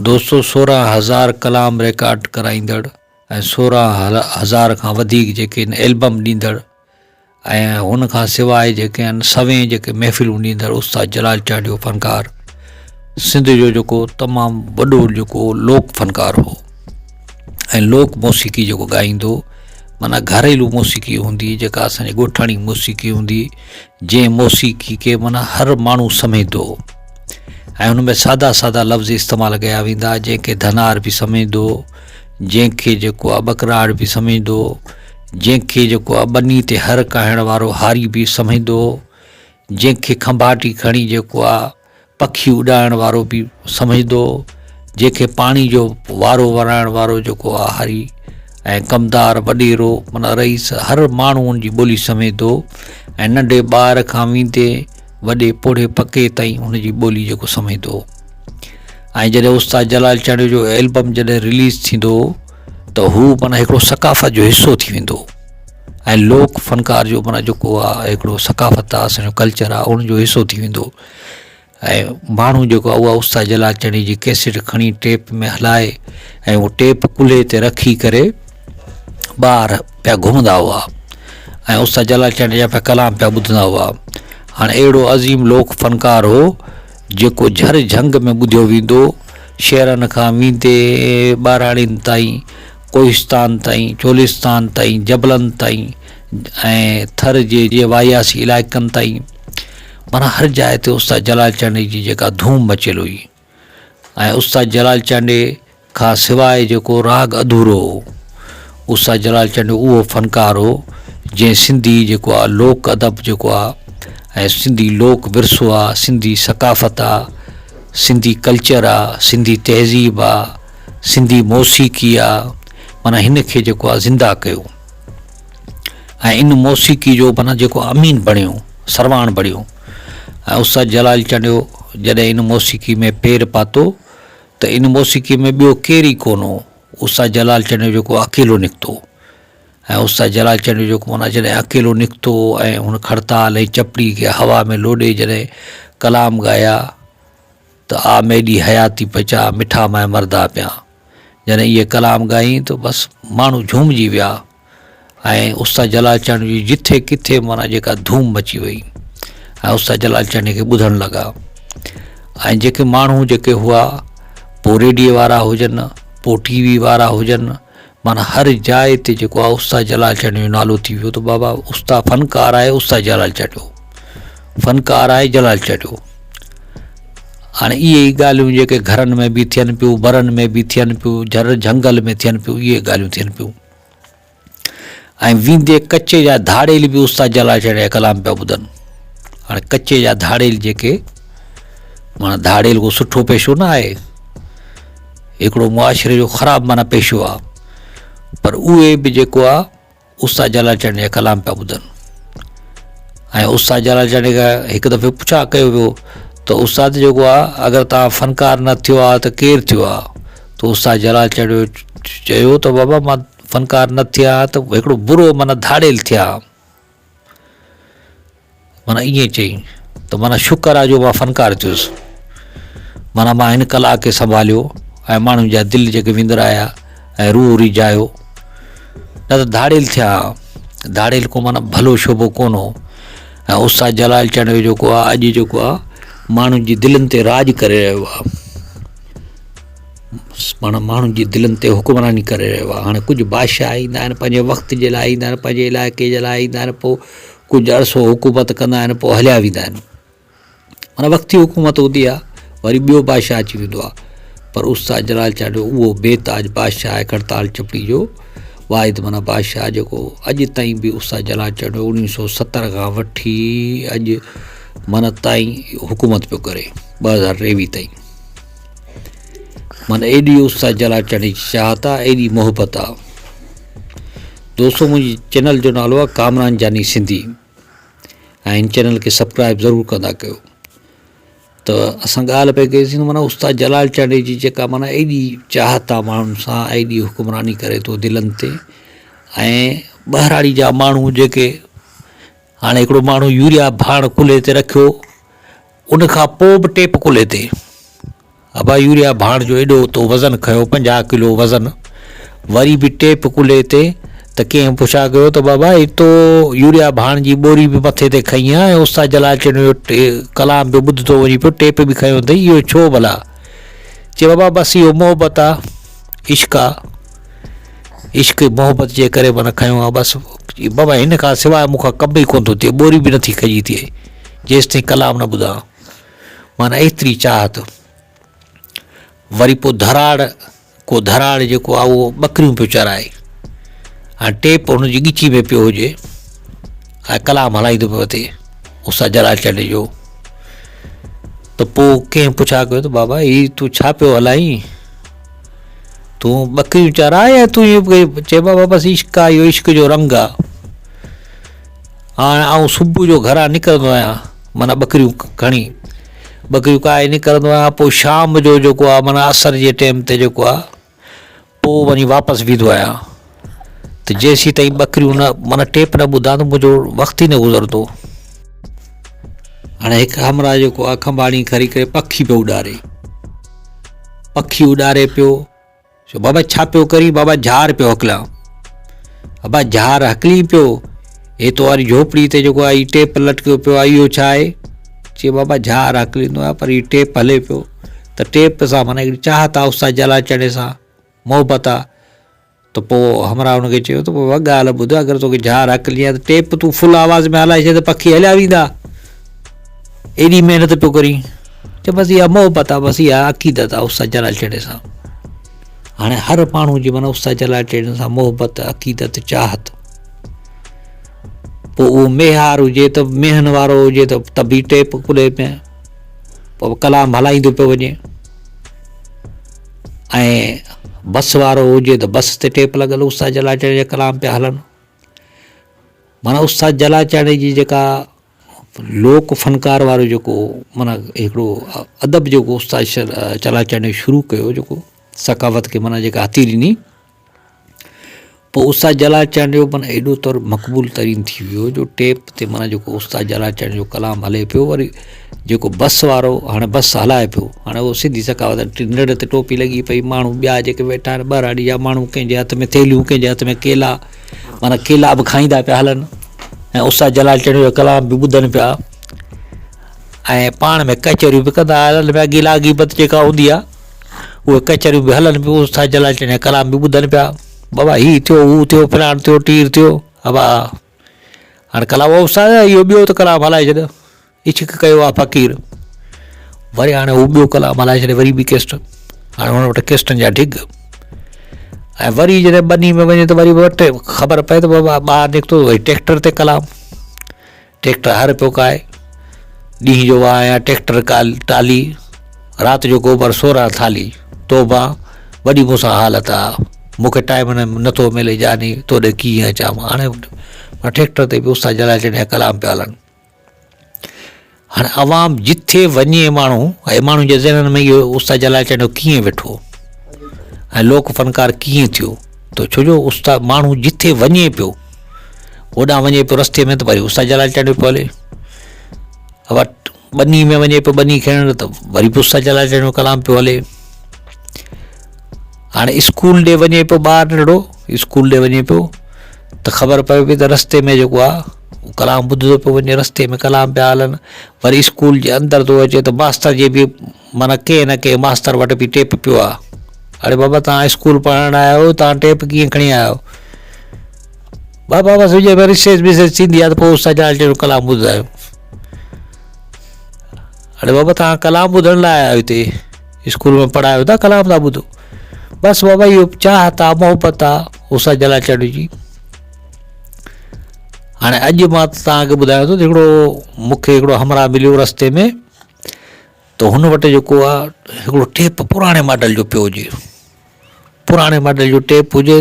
دوستو 16,000 ڪلام ريڪارڊ ڪرائيندڙ ۽ 16,000 کان وڌيڪ جيڪي آهن البم ڏيندڙ ۽ ان کان سواء جيڪي آهن سوين جيڪي محفلون ڏيندڙ استاد جلال چانڊيو فنڪار سنڌ جو جيڪو تمام وڏو جيڪو لوڪ فنڪار هو ۽ لوڪ موسيقي جيڪو ڳائيندو معنيٰ گهريلو موسيقي هوندي جيڪا اسانجي ڳوٺاڻي موسيقي هوندي جنهن موسيقي کي معنيٰ هر ماڻهو سمجهندو هو ۽ ان ۾ سادا سادا لفظ استعمال ڪيا ويندا جنهن کي ڌنار به سمجهندو جنهن کي جيڪو آ ٻڪراڙ به سمجهندو جنهن کي جيڪو آ ٻني تي هر ڪاهڻ وارو هاري به سمجهندو جنهن کي کنڀاٽي کڻي جيڪو آ پکي اڏائڻ وارو به سمجهندو جنهن کي پاڻي جو وارو ورائڻ وارو جيڪو آ هاري ۽ ڪمدار وڏيرو معنيٰ رئيس هر ماڻهو ان جي ٻولي سمجهندو ۽ ننڍي ٻار کان ويندي وڏي پوڙهي پڪي تائين ان جي ٻولي جيڪو سمجهندو ۽ جڏهن استاد جلال چانڊيو جو البم جڏهن رليز ٿيندو ته هو معنيٰ هڪڙو ثقافت جو حصو ٿي ويندو ۽ لوڪ فنڪار جو معنيٰ جيڪو آهي هڪڙو ثقافت آهي اسانجو ڪلچر آهي ان جو حصو ٿي ويندو ۽ ماڻهو جيڪو آهي اها استاد جلال چانڊيي جي ڪيسٽ کڻي ٽيپ ۾ هلائي ۽ اهو ٽيپ ڪلهي تي رکي ڪري ٻاهر پيا گهمندا هئا ۽ استاد جلال چانڊيي جا پيا ڪلام پيا ٻڌندا هئا. هاڻي اهڙو عظيم لوڪ فنڪار هو جيڪو جھر جھنگ ۾ ٻڌيو ويندو، شهرن کان ويندي ٻهراڙين تائين، ڪوهستان تائين، چولستان تائين، جبلن تائين ۽ ٿر جي واهياسي علائقن تائين معنيٰ هر جاء تي استاد جلال چانڊيي جي جيڪا ڌوم مچيل هئي. ۽ استاد جلال چانڊيي کان سواء جيڪو راڳ اڌورو هو. استاد جلال چانڊيو اهو فنڪار هو جنهن سنڌي جيڪو آ لوڪ ادب جيڪو آ ۽ سنڌي لوڪ ورثو آ سنڌي ثقافت آ سنڌي ڪلچر آ سنڌي تهذيب آ سنڌي موسيقي آ معنيٰ هن کي جيڪو آ زنده ڪيو ۽ ان موسيقي جو معنيٰ جيڪو امين بڻيو سرواڻ بڻيو. ۽ استاد جلال چانڊيو جڏهن ان موسيقي ۾ پير پاتو ته ان موسيقي ۾ ٻيو ڪير ئي ڪونه هو، استاد جلال چانڊيو جيڪو اڪيلو نڪتو ۽ استاد جلال چانڊيو جيڪو معنيٰ جڏهن اڪيلو نڪتو ۽ هن کڙتال ۽ چپڙي کي هوا ۾ لوڏي جڏهن ڪلام ڳايا ته آ ميڏي حياتي پچا مٺا مئن مردا پيان جڏهن اهي ڪلام ڳائين ته بس ماڻهو جهومجي ويا. ۽ استاد جلال چانڊيو جي جٿي ڪٿي معنيٰ جيڪا ڌوم مچي وئي ۽ استاد جلال چانڊيي کي ٻڌڻ لڳا ۽ جيڪي ماڻهو جيڪي هئا پوء ريڊيي وارا هجن پوء ٽي وي وارا هجن معنيٰ هر جاء تي جيڪو آهي استاد جلال چانڊيو جو نالو ٿي ويو ته بابا استاد فنڪار آهي استاد جلال چانڊيو فنڪار آهي جلال چانڊيو هاڻي اهي ئي ڳالهيون جيڪي گهرن ۾ به ٿين پيون برن ۾ به ٿين پيون جھر جھنگل ۾ ٿين پيون اهي ڳالهيون ٿين پيون ۽ ويندي ڪچي جا ڌاڙيل به استاد جلال چانڊيي جا ڪلام پيا ٻڌن. هاڻي ڪچي جا ڌاڙيل جيڪي معنيٰ ڌاڙيل ڪو سٺو پيشو نه آهي هڪڙو معاشري جو خراب معنيٰ پيشو آهي پر اهي به جيڪو آهي استاد جلال چانڊيي جا ڪلام پيا ٻڌن ۽ استاد جلال چانڊيي کان هڪ دفعي پڇا ڪيو ويو ته استاد جيڪو آهي اگر توهان فنڪار نه ٿيو آهي ته ڪير ٿيو آهي ته استاد جلال چانڊيو چيو ته بابا مان فنڪار نه ٿيان ها ته هڪڙو برو معنيٰ ڌاڙيل ٿيان ها. معنيٰ ائين چئي ته معنيٰ شڪر آ جو مان فنڪار ٿيس. معنيٰ مان هن ڪلا کي سنڀاليو ۽ ماڻهن جا دل جيڪي وندرايا ۽ روح ريجهايو. نه ته ڌاڙيل ٿيان ها. ڌاڙيل ڪو معنيٰ ڀلو شعبو ڪونه هو. ۽ استاد جلال چانڊيو جيڪو آ اڄ جيڪو آ ماڻهن جي دلن تي راڄ ڪري رهيو آ. معنيٰ ماڻهن جي دلن تي حڪمراني ڪري رهيو آهي هاڻي ڪجهه بادشاهه ايندا آهن پنهنجي وقت جي لاء ايندا آهن پنهنجي علائقي جي لاء ايندا آهن پوء ڪجهه عرصو حڪومت ڪندا آهن پوء هليا ويندا آهن معنيٰ وقتي حڪومت هوندي آهي وري ٻيو بادشاهه اچي ويندو آهي پر استاد جلال چانڊيو اهو بي تاج بادشاهه آهي کڙتال چپڙي جو واحد معنيٰ بادشاهه جيڪو اڄ تائين به استاد جلال چانڊيو 1970 کان وٺي اڄ معنيٰ تائين حڪومت پيو ڪري 2023 تائين من ايڏي استاد جلال چانڊيي جي چاهت آ ايڏي محبت آ دوستو منهنجي چينل جو نالو آ ڪامران جاني سنڌي ۽ هن چينل کي سبسڪرائب ضرور ڪندا ڪيو ته اسان ڳالهه پئي ڪئي سين معنيٰ استاد جلال چانڊيي جي جيڪا معنيٰ ايڏي چاهت آ ماڻهن سان ايڏي حڪمراني ڪري ٿو دلن تي ۽ ٻهراڙي جا ماڻهو جيڪي هاڻي هڪڙو ماڻهو يوريا ڀاڻ ڪلهي تي رکيو ان کان پوء به ٽيپ ڪلهي تي. ابا يوريا ڀاڻ جو ايڏو تو وزن کنيو 50 ڪلو وزن وري به ٽيپ ڪلهي تي ته ڪنهن پڇا ڪيو ته بابا هي تو يوريا ڀاڻ جي ٻوري به مٿي تي کنئي آ ۽ استاد جلال چنيو جو ڪلام به ٻڌندو وڃي پيو ٽيپ به کنيو اٿئي اهو ڇو ڀلا؟ چي بابا بس اهو محبت آ عشق آ عشق محبت جي ڪري معنيٰ کنيو آ بس بابا هن کان سواء مون کان ڪم ئي ڪونه ٿو ٿئي ٻوري به نٿي کڄي ٿئي جيستائين ڪلام نه ٻڌان معنيٰ ايتري چاهت وري پوء ڌراڙ ڪو ڌراڙ جيڪو آهي اهو ٻڪريون پيو چرائي ۽ ٽيپ هن جي ڳچي ۾ پيو هجي ۽ ڪلام هلائيندو پيو وتي استاد جلال چنڊ جو ته پوء ڪنهن پڇا ڪيو ته بابا هي تون ڇا پيو هلائين تون ٻڪريون چرائي يا تون چي بابا بس عشق آهي اهو عشق جو رنگ آهي هاڻ آئون صبح جو گهران نڪرندو آهيان معنيٰ ٻڪريون کڻي ٻڪريون ڪاهي نڪرندو آهيان پوء شام جو جيڪو آهي معنيٰ اسر جي ٽيم تي جيڪو آهي پوء وڃي واپس ويندو آهيان ته جيسين تائين ٻڪريون نه معنيٰ ٽيپ نه ٻڌان ته منهنجو وقت ئي نه گذرندو. هاڻي هڪ همراهه جيڪو آهي کنڀاڻي کڻي ڪري پکي پيو اڏاري پکي اڏاري پيو چيو بابا ڇا پيو ڪرين؟ بابا جهار پيو هڪلان. ابا جهار هڪلين پيو؟ هي تو واري جهوپڙي تي جيڪو آهي ٽيپ لٽڪيو پيو آهي اهو ڇا آهي؟ چي بابا جهار هڪليندو آهيان پر هي ٽيپ هلي پيو ته ٽيپ سان معنيٰ هڪڙي چاهت آهي استاد جلال چنڙي سان محبت آهي ته پوء همراهه هن کي چيو ته بابا ڳالهه ٻڌ اگر توکي جهار هڪلي آهي ته ٽيپ تون فل آواز ۾ هلائي ڇڏ ته پکي هليا ويندا ايڏي محنت پيو ڪرين چي بس اها محبت آ بس اها عقيدت آ استاد جلال چنڙي سان هاڻي هر ماڻهو جي معنيٰ استاد جلال چنڙي سان محبت عقيدت چاهت پوء اهو ميهار هجي ته ميهن وارو هجي ته ته به ٽيپ ڪلهي ۾ پوء ڪلام هلائيندو پيو وڃي ۽ بس وارو هجي ته بس تي ٽيپ لڳل استاد جلال چنڙي جا ڪلام پيا هلن معنيٰ استاد جلال چنڙي جي جيڪا لوڪ فنڪار وارو جيڪو معنيٰ هڪڙو ادب جيڪو استاد چلاچاڻي شروع ڪيو جيڪو ثقافت کي معنيٰ جيڪا هٿي ڏني پوء استاد جلال چانڊيو معنيٰ ايڏو تر مقبول ترين ٿي ويو جو ٽيپ تي معنيٰ جيڪو استاد جلال چانڊيو جو ڪلام هلي پيو وري جيڪو بس وارو هاڻي بس هلائي پيو هاڻي اهو سنڌي ثقافت نڙ تي ٽوپي لڳي پئي ماڻهو ٻيا جيڪي ويٺا آهن ٻهراڙي جا ماڻهو ڪنهن جي هٿ ۾ ٿيلهيون ڪنهن جي هٿ ۾ ڪيلا معنيٰ ڪيلا به کائيندا پيا هلن ۽ استاد جلال چنڙ جو ڪلام به ٻڌن پيا ۽ پاڻ ۾ ڪچهريون به ڪندا هلن پيا گلا غيبت جيڪا هوندي آهي اهي ڪچهريون به هلن پيون استاد جلال چنڙ جو ڪلام به ٻڌن پيا بابا هي ٿيو هو ٿيو فلاڻ ٿيو ٽير ٿيو ابا هاڻي ڪلام استاد اهو ٻيو ته ڪلام هلائي ڇڏ عشق ڪيو آ فقير وري هاڻي هو ٻيو ڪلام هلائي ڇڏي وري ٻي ڪيسٽ هاڻي هن وٽ ڪيسٽن جا ڍڳ ۽ وري جڏهن ٻني ۾ وڃي ته وري وٽ خبر پئي ته بابا ٻاهر نڪتو وري ٽريڪٽر تي ڪلام ٽريڪٽر هر پيو ڪاهي ڏينهن جو آيا ٽريڪٽر ٽالي رات جو گوبر 16 ٿالي توبا وڏي مون سان حالت آ مون کي ٽائيم نٿو ملي جاني توڏي ڪيئن اچان مان هاڻي ٽريڪٽر تي به استاد جلال چنيا ڪلام پيا هلن هاڻي عوام جٿي وڃي ماڻهو ۽ ماڻهن جي ذهنن ۾ اهو استاد جلال چانڊيو ڪيئن ويٺو ۽ لوڪ فنڪار ڪيئن ٿيو ته ڇو جو استاد ماڻهو جٿي وڃي پيو هوڏانهن وڃي پيو رستي ۾ ته وري استاد جلال چانڊيو پيو هلي وٽ ٻني ۾ وڃي پيو ٻني کڻڻ ته وري به استاد جلال چانڊيو ڪلام پيو هلي هاڻي اسڪول ڏي وڃي پيو ٻار ننڍڙو اسڪول ڏي وڃي پيو ته خبر پوي پئي ته رستي ۾ جيڪو آهي اهو ڪلام ٻڌندو پيو وڃي رستي ۾ ڪلام پيا هلن وري اسڪول جي اندر ٿو اچي ته ماستر جي به معنيٰ ڪنهن نه ڪنهن ماستر وٽ به ٽيپ پيو آهي اڙي بابا تان اسڪول پڙهڻ آيا آهيو تان ٽيپ ڪيئن کڻي آيا آهيو بابا بس هجي رسيس بسيس ٿيندي آهي ته پوء استاد جلال چيو ڪلام ٻڌايو اڙي بابا تان ڪلام ٻڌڻ لاء آيا آهيو هتي اسڪول ۾ پڙهايو ٿا ڪلام ٿا ٻڌو بس بابا اهو چاهت آ محبت آ استاد جلال چانڊيو جي هاڻي اڄ مان توهان کي ٻڌايان ٿو ته هڪڙو مون کي هڪڙو همراهه مليو رستي ۾ ته هن وٽ جيڪو آ هڪڙو ٽيپ پراڻي ماڊل جو پيو هجي پراڻي ماڊل جو ٽيپ هجي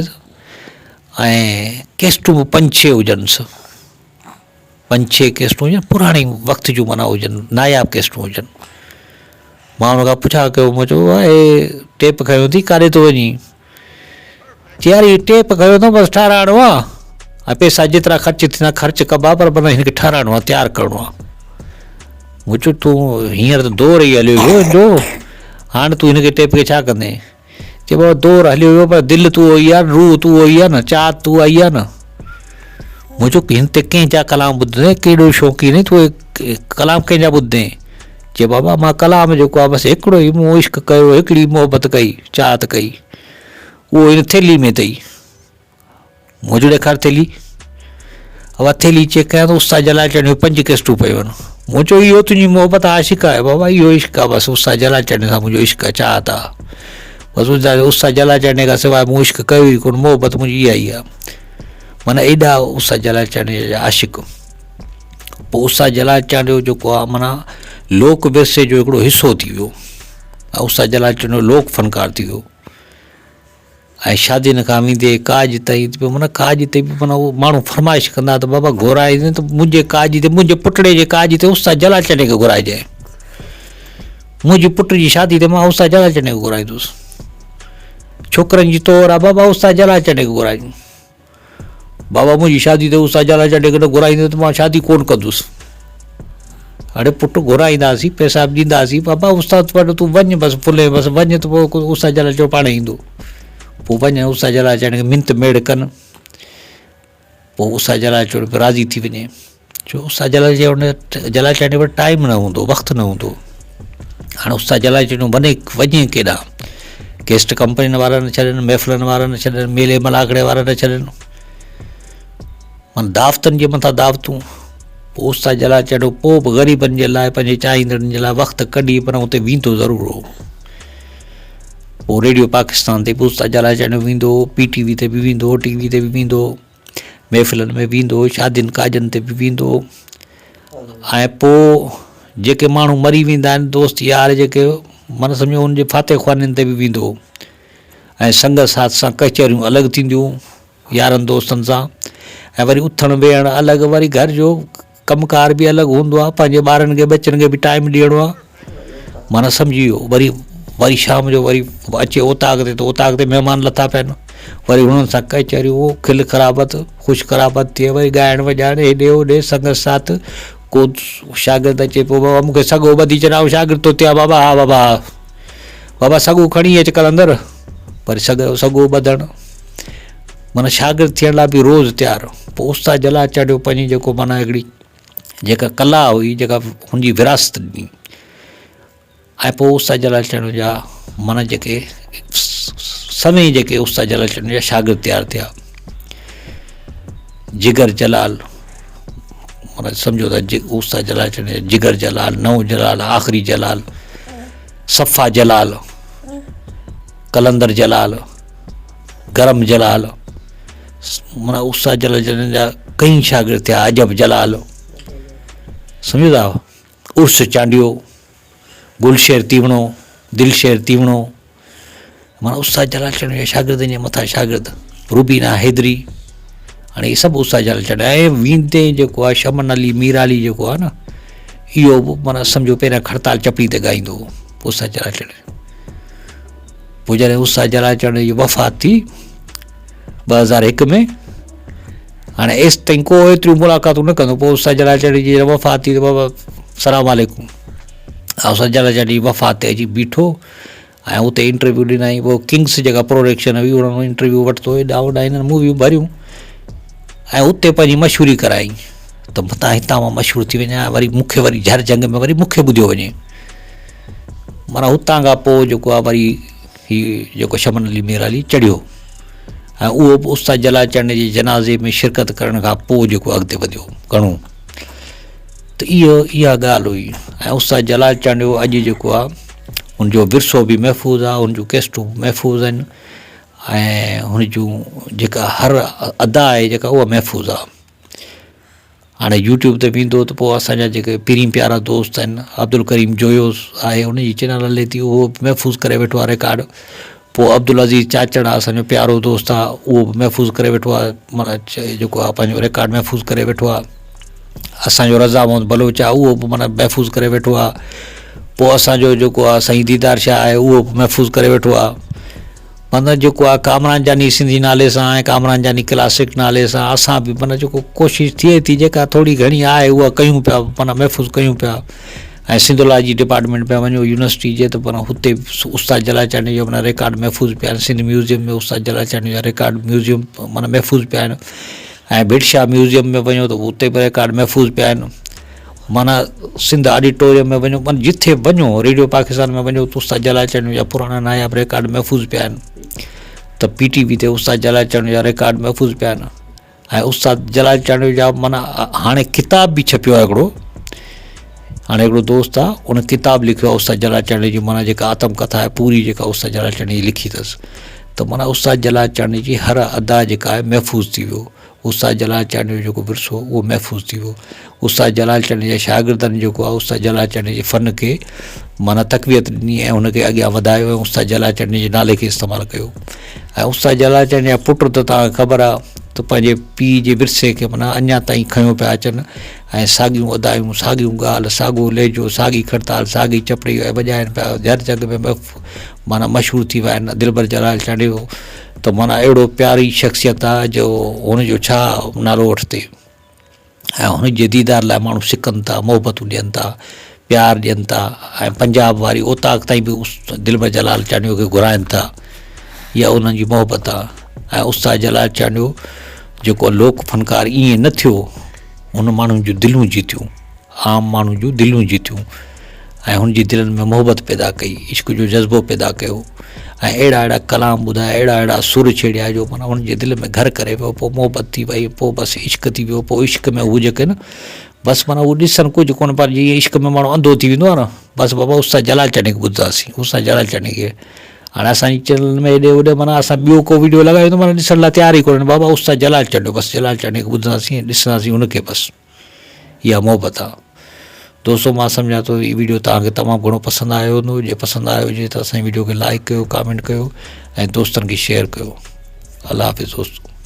۽ ڪيسٽون به پنج ڇهه هجنس پنج ڇهه ڪيسٽون هجن پراڻي وقت جون معنيٰ هجن ناياب ڪيسٽون هجن مان هن کان پڇا ڪيو مون چيو هي ٽيپ کنيو اٿئي ڪاڏي ٿو وڃين چي يار هي ٽيپ کنيو اٿم بس ٺهرائڻو آ ۽ پئسا جيترا خرچ ٿيندا خرچ ڪبا پر معنيٰ هن کي ٺهرائڻو آ تيار ڪرڻو آ مون چيو تون هينئر ته دور ئي هليو ويو جو هاڻ تون هن کي ٽيپ کي ڇا ڪندين؟ چي بابا دور هليو ويو پر دل ته اهو ئي آهي نه، روح ته اهو ئي آهي نه، چاهت ته اها ئي آهي نه. مون چيو هن تي ڪنهن جا ڪلام ٻڌندين، ڪهڙو شوقين آهين تون ڪلام ڪنهن جا ٻڌندين؟ چي بابا مان ڪلام جيڪو آهي بس هڪڙو ئي مون عشق ڪيو، هڪڙي محبت ڪئي، چاهت ڪئي، اهو هن ٿيلهي ۾ اٿئي. منهنجو ڏيکار ٿيلهي. اها ٿيلهي چيڪ ڪيان ته استاد جلال چانڊيو جون پنج ڪيسٽون پيون آهن. مون چيو اهو تنهنجي محبت عاشق آهي بابا اهو عشق آهي بس استاد جلال چانڊيو سان منهنجو عشق آهي چاهت آهي بس استاد جلال چانڊيي کان سواء مون عشق ڪيو ئي ڪونه محبت منهنجي اها ئي آهي معنيٰ ايڏا استاد جلال چانڊيي جا عاشق پوء استاد جلال چانڊيو جيڪو آهي معنيٰ لوڪ ورثي جو هڪڙو حصو ٿي ويو ۽ استاد جلال چانڊيو لوڪ فنڪار ٿي ويو. ۽ شادين کان ويندي ڪاڄ تائين ته معنيٰ ڪاڄ تي به معنيٰ اهو ماڻهو فرمائش ڪندا ته بابا گهرائجين ته منهنجي ڪاڄ تي منهنجي پٽڙي جي ڪاڄ تي استاد جلال چني کي گهرائجانء منهنجي پٽ جي شادي تي مان استاد جلال چني کي گهرائيندس ڇوڪرن جي طور آ بابا استاد جلال چني کي گهرائجون بابا منهنجي شادي تي استاد جلال چانڊيي کي نه گهرائيندين ته مان شادي ڪونه ڪندس. اڙي پٽ گهرائينداسين پئسا به ڏينداسين بابا استاد وٽ تون وڃ بس پلي بس وڃ ته پوء استاد جلال چانڊيو پاڻ ايندو. پوء وڃ استاد جلال چانڊيي کي منت ميڙ ڪن پوء استاد جلال چانڊيو به راضي ٿي وڃي. ڇو استاد جلال جي ان جلال چانڊيي وٽ ٽائيم نه هوندو وقت نه هوندو هاڻي استاد جلال چانڊيو وڃي وڃي ڪيڏانهن ڪيسٽ ڪمپنين وارا نه ڇڏن محفلن وارا نه ڇڏن ميلي ملاکڙي وارا نه ڇڏن من دعوتن جي مٿان دعوتون پوء استاد جلال چانڊيو پوء به غريبن جي لاء پنهنجي چاهيندڙن جي لاء وقت ڪڍي پر اتي ويندو ضرور هو پوء ريڊيو پاڪستان تي به استاد جلال چانڊيو ويندو هو پي ٽي وي تي به ويندو هو ٽي وي تي به ويندو هو محفلن ۾ ويندو هو، شادين ڪاڄن تي به ويندو هو ۽ پوء جيڪي ماڻهو مري ويندا آهن دوست يار جيڪي معنيٰ سمجهو ان جي فاتح خوانين تي به ويندو هو ۽ سنگت ساٿ سان ڪچهريون الڳ ٿينديون هيون يارن دوستن سان ۽ وري اٿڻ ويهڻ الڳ وري گهر جو ڪم ڪار به الڳ هوندو آهي پنهنجي ٻارن کي ٻچن کي به ٽائيم ڏيڻو آهي معنيٰ سمجهي ويو وري وري شام جو وري اچي اوطاق تي ته اوطاق تي مهمان لٿا پيا آهن وري هنن سان ڪچهريون کل خرابت خوش خرابت ٿئي وري ڳائڻ وڄائڻ هيڏي هوڏي سنگت ساٿ ڪو شاگرد اچي پيو بابا مونکي سڳو ٻڌي ڇڏ آئون شاگرد ٿو ٿيان بابا ها بابا ها بابا سڳو کڻي اچ قلندر وري سڳو سڳو ٻڌڻ معنيٰ شاگرد ٿيڻ لاء به روز تيار. پوء استاد جلال چانڊيو پنهنجي جيڪو معنيٰ هڪڙي جيڪا ڪلا هئي جيڪا هن جي وراثت ڏني ۽ پوء استاد جلال چانڊيو جا معنيٰ جيڪي سوين جيڪي استاد جلال چانڊيو جا شاگرد تيار ٿيا جگر جلال معنيٰ سمجهو ته استاد جلال چانڊيو جگر جلال نئون جلال آخري جلال صفا جلال قلندر جلال گرم جلال معنيٰ استاد جلال جن جا ڪئين شاگرد ٿيا عجب جلال سمجهو ٿا عرس چانڊيو گلشير تيوڻو دلشير تيوڻو معنيٰ استاد جلال چانڊيو جا شاگردن جي مٿان شاگرد روبينا حيدري هاڻي هي سڀ استاد جلال چانڊيو ۽ ويندي جيڪو آهي شمن علي ميرالي جيڪو آهي نه اهو به معنيٰ سمجهو پهريان کڙتال چپڙي تي ڳائيندو هو استاد جلال چانڊيو پوء جڏهن استاد جلال چانڊيو جي وفات ٿي 2001 ۾ هاڻي ايستائين ڪو ايتريون ملاقاتون نه ڪندو پوء استاد جلال چانڊيو جي جڏهن وفات ٿي ته بابا سلام عليڪم استاد جلال چانڊيو جي وفات تي اچي بيٺو ۽ اتي انٽرويو ڏنائين پوء ڪنگس جيڪا پروڊڪشن هئي انهن انٽرويو ورتو هيڏانهن هوڏانهن هنن موويون ڀريون ۽ اتي پنهنجي مشهوري ڪرائي ته متان هتان مان مشهور ٿي وڃان وري مون کي وري جهر جهنگ ۾ وري مون کي ٻڌيو وڃي معنيٰ اتان کان پوء جيڪو آهي وري هي جيڪو شمن علي ميرالي چڙهيو ۽ اهو به استاد جلال چانڊيي جي جنازي ۾ شرڪت ڪرڻ کان پوء جيڪو اڳتي وڌيو گهڻو ته اهو اها ڳالهه هئي ۽ استاد جلال چانڊيو اڄ جيڪو آهي ان جو ورثو به محفوظ آهي ان جون ڪيسٽون به محفوظ آهن ۽ هن جون جيڪا هر ادا آهي جيڪا اها محفوظ آهي هاڻي يوٽيوب تي ويندو ته پوء اسان جا جيڪي پرين پيارا دوست آهن عبدالڪريم جويو آهي ان جي چينل هلي ٿي اهو به محفوظ ڪري ويٺو آهي رڪارڊ پوء عبدالعزيز چاچڙ آهي اسان جو پيارو دوست آهي اهو به محفوظ ڪري ويٺو آهي معنيٰ جيڪو آهي پنهنجو رڪارڊ محفوظ ڪري ويٺو آهي اسان جو رضا محمد بلوچ آهي اهو به معنيٰ محفوظ ڪري ويٺو آهي پوء اسان جو جيڪو آهي سائين ديدار شاهه آهي اهو به محفوظ ڪري ويٺو آهي معنيٰ جيڪو آ ڪامران جاني سنڌي نالي سان ۽ ڪامران جاني ڪلاسڪ نالي سان اسان به معنيٰ جيڪو ڪوشش ٿئي ٿي جيڪا ٿوري گهڻي آهي اها ڪيون پيا معنيٰ محفوظ ڪيون پيا ۽ سنڌالاجي ڊپارٽمينٽ ۾ وڃو يونيورسٽي جي ته معنيٰ هتي استاد جلال چانڊيو جا معنيٰ رڪارڊ محفوظ پيا آهن سنڌ ميوزيم ۾ استاد جلال چانڊيو جا رڪارڊ ميوزيم معنيٰ محفوظ پيا آهن ۽ ڀٽ شاهه ميوزيم ۾ وڃو ته اتي به رڪارڊ محفوظ پيا آهن معنيٰ سنڌ آڊيٽوريم ۾ وڃو معنيٰ جٿي وڃو ريڊيو پاڪستان ۾ وڃو ته استاد جلال چانڊيو جا پراڻا ناياب رڪارڊ محفوظ پيا آهن ته پي ٽي وي تي استاد جلال چانڊيو جا رڪارڊ محفوظ پيا آهن ۽ استاد جلال چانڊيو جا معنيٰ هاڻي ڪتاب به ڇپيو آهي هڪڙو هاڻي هڪڙو دوست آهي ان ڪتاب لکيو آهي استاد جلال چانڊيو جي معنيٰ جيڪا آتم ڪٿا آهي پوري جيڪا استاد جلال چانڊيو جي لکي اٿس ته معنيٰ استاد جلال چانڊيو جي هر ادا جيڪا آهي محفوظ ٿي ويو استاد جلال چانڊيو جو جيڪو ورثو اهو محفوظ ٿي ويو استاد جلال چانڊيو جي شاگردن جيڪو آهي استاد جلال چانڊيو جي فن کي معنيٰ تقويت ڏني ۽ ان کي اڳيان وڌايو ۽ استاد جلال چانڊيو جي نالي کي استعمال ڪيو ۽ استاد جلال چانڊيو جا پٽ ته توهان کي خبر آهي ته پنهنجي پيء جي ورثي کي معنيٰ اڃا تائين کنيو پيا اچن ۽ ساڳيون ادايون ساڳيون ڳالهه ساڳو لهجو ساڳي کڙتال ساڳي چپڙي ۽ وڄائن پيا هر جڳ ۾ معنيٰ مشهور ٿي ويا آهن دلبر جلال چانڊيو ته معنيٰ اهڙو پياري شخصيت آهي جو هن جو ڇا نالو وٺتي ۽ هن جي ديدار لاء ماڻهو سڪن ٿا، محبتون ڏين ٿا، پيار ڏين ٿا ۽ پنجاب واري اوطاق تائين به دلبر جلال چانڊيو کي گهرائن ٿا. اها انهن جي محبت آهي ۽ استاد جلال چانڊيو جيڪو لوڪ فنڪار ائين نه ٿيو، هن ماڻهن جون دليون جيتيون. عام ماڻهن جون دليون جيتيون ۽ هن جي دلن ۾ محبت پيدا ڪئي، عشق جو جذبو پيدا ڪيو ۽ اهڙا اهڙا ڪلام ٻڌايا، اهڙا اهڙا سر ڇيڙيا جو معنيٰ هن جي دل ۾ گهر ڪري ويو، پوء محبت ٿي وئي، پوء بس عشق ٿي ويو، پوء عشق ۾ هو جيڪي نه بس معنيٰ هو ڏسن ڪجهه ڪونه پر جيئن عشق ۾ ماڻهو انڌو ٿي ويندو آهي نه بس بابا استاد جلال چانڊيي کي ٻڌنداسين، استاد جلال چانڊيي کي هاڻي اسان جي چينل ۾ هيڏي هوڏي معنيٰ اسان ٻيو ڪو ويڊيو لڳايون ته معنيٰ ڏسڻ لاء تيار ئي ڪونهن بابا استاد جلال چانڊيو بس جلال چانڊيي کي ٻڌنداسين ڏسنداسين هن کي بس. اها محبت آ. دوستو مان سمجهان ٿو هي ويڊيو توهان کي تمام گهڻو پسند آيو هوندو جي پسند آيو هجي ته اسان جي ويڊيو کي لائڪ ڪيو ڪامينٽ ڪيو ۽ دوستن کي شيئر ڪيو الله حافظ دوستو.